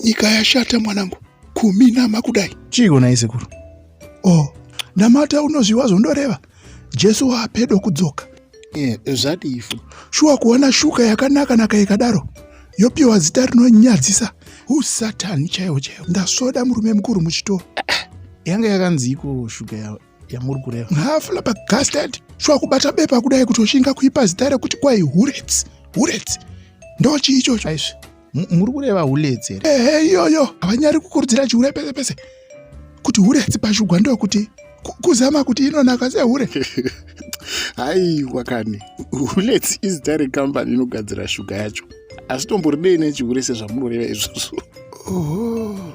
Nyika yashata mwanangu, kuminama kudai. Chiiko nhai sekuru? Oh, namata unozviwa zvondoreva. Jesu waapedo kudzoka. Yeah, zvadii futi? Shuwa kuona shuka yakanaka naka ikadaro yopiwa zita rinonyadzisa usatani chaiwo chaiwo. Ndasvoda murume mukuru muchitoro. Yanga yakanziiko shuga yamuri kureva? Flabbergasted. Shuwa kubata bepa kudai kutoshinga kuipa zita rekuti kwai huretsi huretsi ndochii ichocho? Aizvi muri kureva huletsi here? Ehe, iyoyo. Havanyari kukurudzira chihure pese pese kuti huretsi pashugwa ndokuti kuzama kuti inonaka sehure. Haiwa kani, huletsi izita rekambani inogadzira shuga yacho, asi tomboridei nechihure sezvamunoreva izvozvo. Oho.